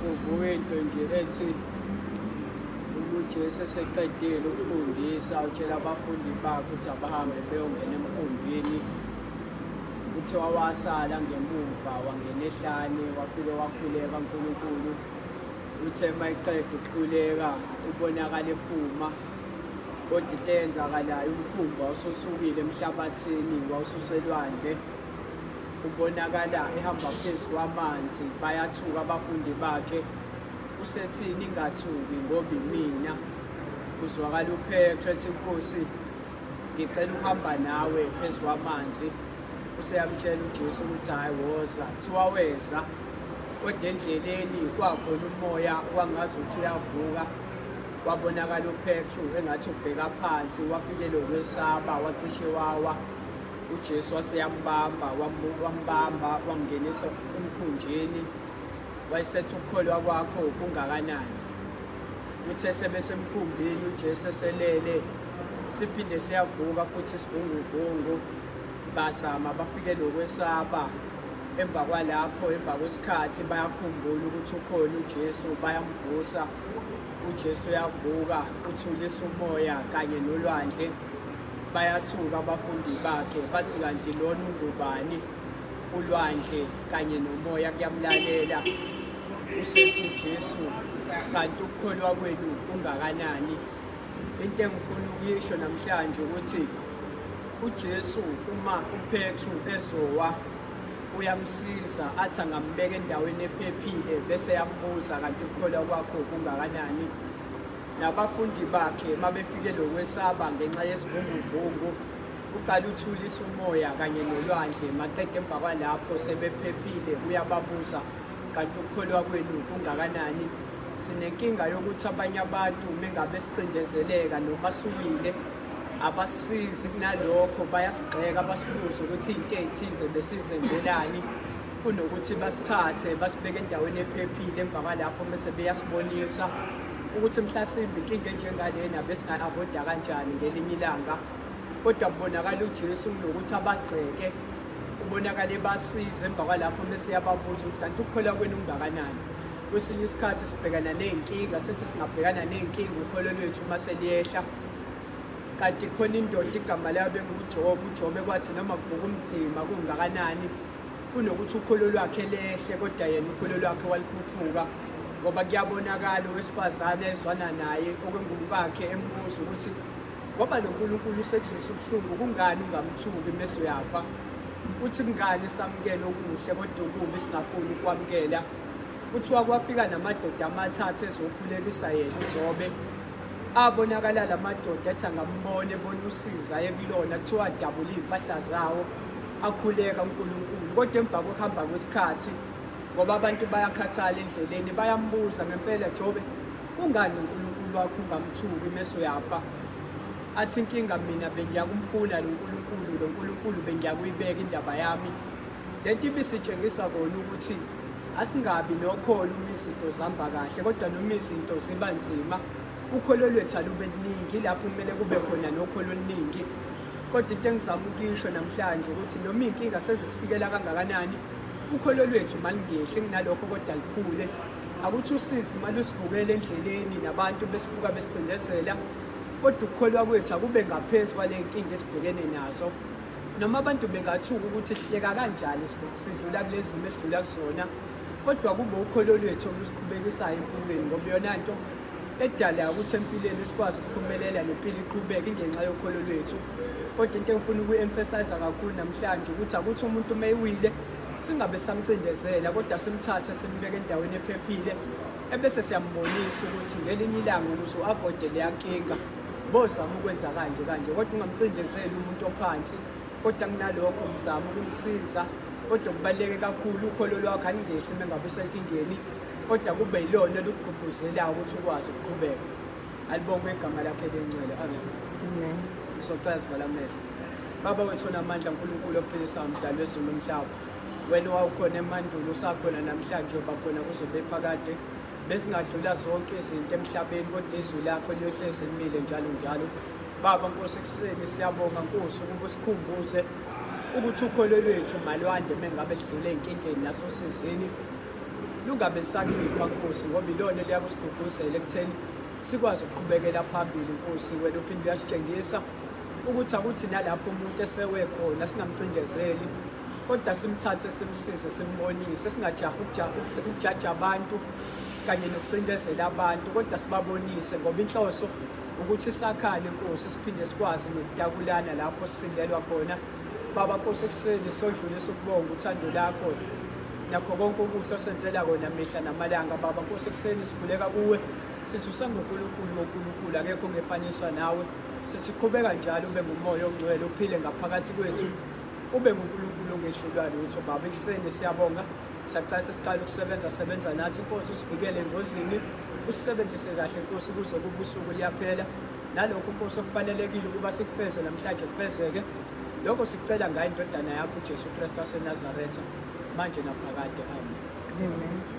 Kuvuka into nje ethi uma uJesu eseqedile ukufundisa utshela abafundi bakhe ukuthi abahambe beyongena emkhumbini. Kuthiwa wasala ngemuva wangena ehlane wafike wakhuleka uNkulunkulu. Uthe uma eqeda ukukhuleka ubonakala ephuma kodwa into eyenzakalayo umkhumbi wawususukile emhlabathini wawususelwandle. Ubonakala ehamba phezu kwamanzi bayathuka abafundi bakhe usethi ningathuki ngoba imina. Kuzwakala uPetru ethi Nkosi ngicela ukuhamba nawe phezu kwamanzi. Useyamtshela uJesu ukuthi hhayi woza. Kuthiwa weza kodwa endleleni kwakhona umoya wangazuthi uyavuka. Wabonakala uPetru engathi ubheka phansi wafikelwa ukwesaba wacishe wawa. UJesu waseyambamba wambamba wamngenisa emkhunjini wayesethi ukukholwa kwakho kungakanani. Uthe sebesemkhumbini uJesu eselele siphinde siyavuka futhi isivunguvungu bazama bafike nokwesaba. Emva kwalapho emva kwesikhathi bayakhumbula ukuthi ukhona uJesu bayamvusa. UJesu uyavuka uthulisa umoya kanye nolwandle. Bayathuka abafundi bakhe bathi kanti lona ungubani ulwandle kanye nomoya kuyamlalela. Usethi uJesu kanti ukukholwa kwenu kungakanani? Into engifuna ukuyisho namhlanje ukuthi uJesu uma uPetru ezowa uyamsiza athi angambeka endaweni ephephile bese yambuza kanti ukukholwa kwakho kungakanani. Nabafundi bakhe mabefike lokwesaba ngenxa yesivunguvungu uqala uthulisa umoya kanye nolwandle maqede emva kwalapho sebephephile uyababuza kanti ukukholwa kwenu kungakanani. Sinenkinga yokuthi abanye abantu mengabe sicindezeleka noma siwile abasizi kunalokho bayasigxeka basibuze ukuthi iy'nto ey'thize besizenzelani kunokuthi basithathe basibeke endaweni ephephile emva kwalapho mese beyasibonisa ukuthi mhlasimbe inkinga enjengalena besinga-avoida kanjani ngelinye ilanga. Kodwa kubonakala uJesu kunokuthi abagxeke ubonakala ebasiza emva kwalapho mese yababuza ukuthi kanti ukukholwa kwenu kungakanani. Kwesinye isikhathi sibhekana ney'nkinga sithi singabhekana ney'nkinga ukholo lwethu uma seliyehla kanti khona indoda igama layo benguJobe. UJobe kwathi noma kuvuka umzima kungakanani kunokuthi ukholo lwakhe lehle kodwa yena ukholo lwakhe walukhuphuka ngoba kuyabonakala owesifazane ezwana naye okwengumkakhe embuza ukuthi ngoba lo Nkulunkulu usekuzwisa ubuhlungu kungani ungamthuki mese uyafa. Uthi kungani samukele okuhle kodwa okubi singafuni ukwamukela. Kuthiwa kwafika namadoda amathathu ezokhulekisa yena uJobe. Abonakala la madoda ethi angambona ebona usizi ayekulona kuthiwa adabula iy'mpahla zawo akhuleka uNkulunkulu. Kodwa emva kokuhamba kwesikhathi ngoba abantu bayakhathala endleleni bayambuza ngempela Jobe kungani uNkulunkulu wakho ungamthuki mese uyafa. Athi inkinga mina bengiyakumfuna lo Nkulunkulu, lo Nkulunkulu bengiyakuyibeka indaba yami. Lento ibisitshengisa kona ukuthi asingabi nokholo uma izinto zihamba kahle kodwa noma izinto ziba nzima ukholo lwethu alube luningi lapho kumele kube khona nokholo oluningi. Kodwa into engizama ukuyisho namhlanje ukuthi noma iy'nkinga sezisifikela kangakanani ukholo lwethu malungehli kunalokho kodwa likhule. Akuthi usizi malusivukele endleleni nabantu besibuka besicindezela kodwa ukukholwa kwethu akube ngaphezu kwale nkinga esibhekene nazo. Noma abantu bengathuka ukuthi sihleka kanjani sidlula kulezi zimo esidlula kuzona kodwa kube ukholo lwethu olusiqhubekisayo empilweni ngoba iyona nto edala ukuthi empilweni sikwazi ukuphumelela nempilo iqhubeke ingenxa yokholo lwethu. Kodwa into engifuna ukuyi-emphasize kakhulu namhlanje ukuthi akuthi umuntu uma ewile singabe samcindezela kodwa simthathe simbeke endaweni ephephile ebese siyambonisa ukuthi ngelinye ilanga ukuze u-avoide leya nkinga bozama ukwenza kanje kanje kodwa ungamcindezeli umuntu ophansi kodwa kunalokho mzama ukumsiza. Kodwa kubaluleke kakhulu ukholo lwakho alingehli uma ngabe usenkingeni kodwa kube yilona olukugqugquzelayo ukuthi ukwazi ukuqhubeka. Alibongwe igama lakhe elingcwele. Amen. Amen. Ngizocela sivale amehlo. Baba wethu onamandla uNkulunkulu ophilisayo umdali wezulu nomhlaba. Wena owawukhona emandulo usakhona namhlanje uba khona kuzobe phakade. Besingadlula zonke izinto emhlabeni kodwa izwi lakho liyohlezi limile njalo njalo. Baba Nkosi ekuseni siyabonga Nkosi ukuba usikhumbuze ukuthi ukholo lwethu malwande mengabe sidlule ey'nkingeni nasosizini. Lungabe lisancipha, Nkosi, ngoba ilona eliyakusigqugquzela ekutheni sikwazi ukuqhubekela phambili, Nkosi. Wena uphinde uyasitshengisa ukuthi akuthi nalapho umuntu esewe khona singamcindezeli, kodwa simthathe, simsize, simbonise, singajahi ukujaja abantu kanye nokucindezela abantu, kodwa sibabonise, ngoba inhloso ukuthi sakhane, Nkosi, siphinde sikwazi nokutakulana lapho sisindelwa khona. Baba Nkosi, ekuseni sodlulisa ukubonga uthando lakho nakho konke okuhle osenzela kona mihla namalanga. Baba Nkosi, ekuseni sikhuleka kuwe, sithi usanguNkulunkulu wonkulunkulu, akekho ongefaniswa nawe. Sithi qhubeka njalo ube ngumoya ongcwele, uphile ngaphakathi kwethu, ube nguNkulunkulu ongehlulwa lutho. Baba, ekuseni siyabonga. Siyacela sesiqala ukusebenza, sebenza nathi, Nkosi, usivikele engozini, usisebenzise kahle, Nkosi, kuze kube usuku liyaphela. Nalokho, Nkosi, okufanelekile ukuba sikufeze namhlanje kufezeke. Lokho sikucela ngayo iNdodana yakho uJesu Kristu waseNazaretha, manje naphakade. Amen. Amen.